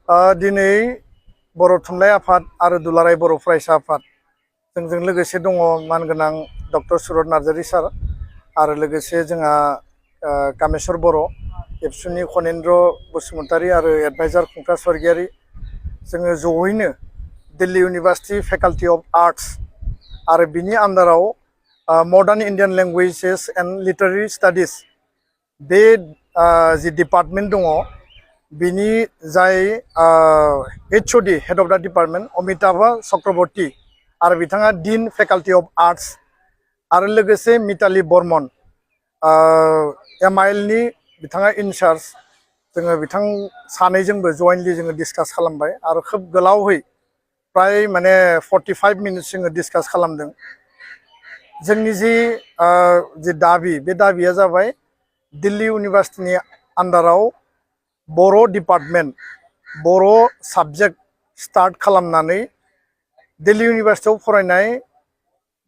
दिनै बर' थुनलाइ आफाद आरो दुलाराय बर' फरायसा आफाद जोंजों लोगोसे दङ मानगोनां डक्टर सुरत नार्जारी सार आरो लोगोसे जोंहा कामेश्वर बर' एबसुनि खनेन्द्र बसुमतारी आरो एडभाइजार खुंथा स्वर्गियारी जोङो जयैनो Delhi university faculty of arts आरो बिनि आन्दाराव modern Indian languages and literary studies बे जि डिपार्टमेंट दङ बिनि जाय HOD head of the department Amitabh Chakraborty आरो बिथाङा डीन फेकाल्टी अफ आर्ट्स आरो लोगोसे मिताली बर्मन MIL नि बिथाङा इनचार्ज जोङो बिथां सानैजोंबो जयेन्टलि जोङो डिसकास खालामबाय आरो खोब गोलावै प्राय माने 45 मिनिट्स जोङो डिसकास खालामदों जोंनि जि दाबि बे दाबिया जाबाय दिल्ली इउनिभार्सिटीनि आन्दाराव बर' डिपार्टमेंट बर' साबजेक्ट स्टार्ट खालामनानै दिल्ली इउनिभार्सिटीआव फरायनाय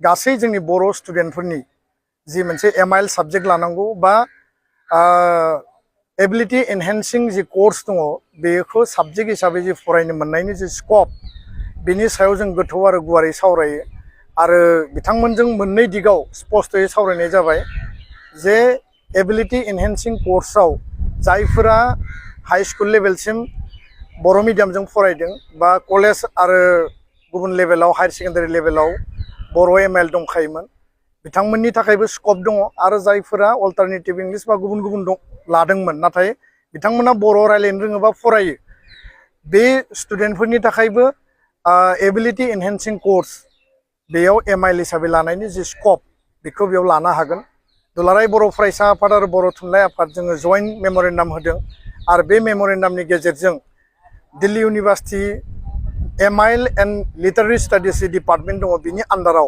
गासै जोंनि बर' स्टुडेन्टफोरनि जि मोनसे MIL साबजेक्ट लानांगौ बा एबिलिटी एनहेन्सिं जि कोर्स दङ बेखौ साबजेक्ट हिसाबै जि फरायनो मोननायनि जि स्कप बेनि सायाव जों गोथौ आरो गुवारै सावरायो आरो बिथांमोनजों मोननै दिगाव स्पष्टयै सावरायनाय जाबाय जे एबिलिटी एनहेन्सिं कोर्सआव जायफोरा हाई स्कुल लेभेलसिम बर' मिडियामजों फरायदों बा कलेज आरो गुबुन लेभेलाव हायर सेकेन्डारि लेभेलाव बर' MIL दंखायोमोन बिथांमोननि थाखायबो स्कप दङ आरो जायफोरा अल्टारनेटिभ इंलिश बा गुबुन गुबुन लादोंमोन नाथाय बिथांमोना बर' रायलायनो रोङोबा फरायो बे स्टुडेन्टफोरनि थाखायबो एबिलिटी एनहेन्सिं कोर्स बेयाव MIL हिसाबै लानायनि जि स्कप बेखौ बेयाव लानो हागोन दुलाराय बर' फरायसा आफाद आरो बर' थुनलाइ आफाद जोङो जयेन्ट मेम'रेन्डाम होदों आरो बे मेम'रेन्डामनि गेजेरजों Delhi university MIL and literary studies department दङ बिनि आन्दाराव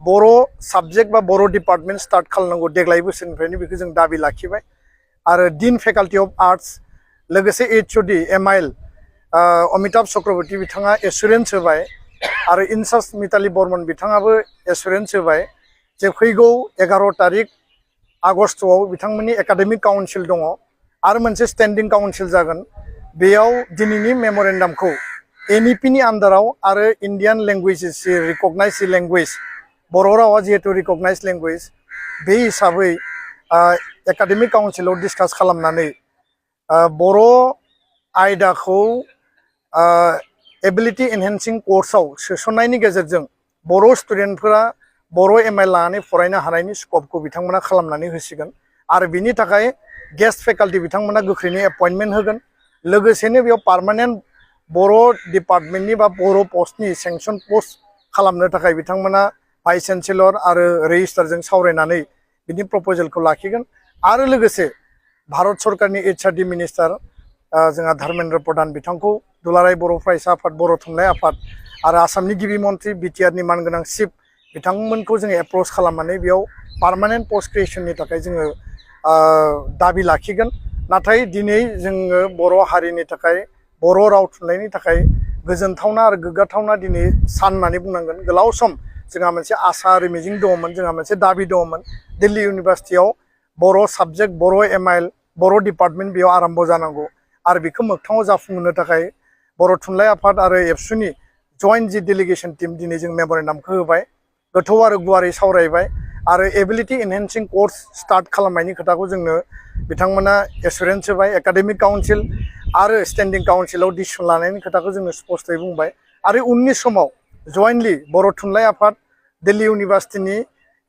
बर' साबजेक्ट बा बर' डिपार्टमेंट स्टार्ट खालामनांगौ देग्लाय बोसोरनिफ्रायनो बेखौ जों दाबि लाखिबाय आरो डीन फेकाल्टी अफ आर्ट्स लोगोसे HOD MIL अमिताभ चक्रवर्ती बिथाङा एसुरेन्स होबाय आरो इनचार्ज मिताली बर्मन बिथाङाबो एसुरेन्स होबाय जे फैगौ 11 तारिख आगस्टआव बिथांमोननि एकाडेमिक काउन्सिल दङ आरो मोनसे स्टेन्डिं काउन्सिल जागोन बेयाव दिनैनि मेम'रेन्डामखौ NEP नि आन्दाराव आरो इंडियन लैंग्वेजेस रिकगनाइज लैंग्वेज बर' रावा जिहेतु रिकगनाइज लैंग्वेज बे हिसाबै एकाडेमिक काउन्सिलाव डिसकास खालामनानै बर' आयदाखौ एबिलिटी एनहेन्सिं कोर्सआव सोसननायनि गेजेरजों बर' स्टुडेन्टफोरा बर' MIL लानानै फरायनो हानायनि स्कपखौ बिथांमोना खालामनानै होसिगोन आरो बिनि थाखाय गेस्ट फेकाल्टी बिथांमोना गोख्रैनो एपइन्टमेन्ट होगोन लोगोसेनो बेयाव पार्मानेन्ट बर' डिपार्टमेन्टनि बा बर' पस्टनि सेंसन पस्ट खालामनो थाखाय बिथांमोना भाइस चेन्सेलर आरो रेजिस्ट्रारजों सावरायनानै बिनि प्रप'जेलखौ लाखिगोन आरो लोगोसे भारत सरकारनि HRD मिनिस्टार जोंहा धर्मेन्द्र प्रधान बिथांखौ दुलाराय बर' फरायसा आफाद बर' थुनलाइ आफाद आरो आसामनि गिबि मन्थ्रि BTR नि मानगोनां चिफ बिथांमोनखौ जोङो एप्रच खालामनानै बेयाव पार्मानेन्ट पस्ट क्रिएशननि थाखाय जोङो दाबि लाखिगोन नाथाय दिनै जोङो बर' हारिनि थाखाय बर' राव थुनलाइनि थाखाय गोजोनथावना आरो गोग्गाथावना दिनै सान होननानै बुंनांगोन गोलाव सम जोंहा मोनसे आसा आरो मिजिं दङमोन जोंहा मोनसे दाबि दङमोन दिल्ली इउनिभार्सिटीआव बर' साबजेक्ट बर' MIL बर' डिपार्टमेंट बेयाव आरम्भ जानांगौ आरो बेखौ मोगथाङाव जाफुंहोनो थाखाय बर' थुनलाइ आफाद आरो एबसुनि जयेन्ट जि डेलिगेशन टीम दिनै जों मेम'रेन्डामखौ होबाय गोथौ आरो गुवारै सावरायबाय आरो एबिलिटी एनहेन्सिं कोर्स स्टार्ट खालामनायनि खोथाखौ जोंनो बिथांमोना एसुरेन्स होबाय एकाडेमिक काउन्सिल आरो स्टेन्डिं काउन्सिलाव डिसिसन लानायनि खोथाखौ जोंनो स्पष्टयै बुंबाय आरो उननि समाव जयेन्टलि बर' थुनलाइ आफाद दिल्ली इउनिभार्सिटीनि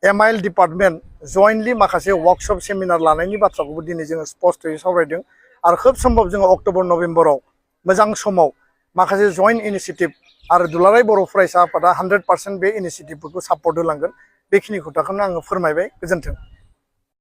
MIL डिपार्टमेंट जयेन्टलि माखासे वर्कशप सेमिनार लानायनि बाथ्राखौबो दिनै जोङो स्पष्टयै सावरायदों आरो खोब सम्भब जोङो अक्ट'बर नभेम्बराव मोजां समाव माखासे जयेन्ट इनिशिएटिभ आरो दुलाराय बर' फरायसा आफादा 100% बे इनिशिएटिभफोरखौ सापर्ट होलांगोन बेखिनि खोथाखौनो आङो फोरमायबाय गोजोन्थों।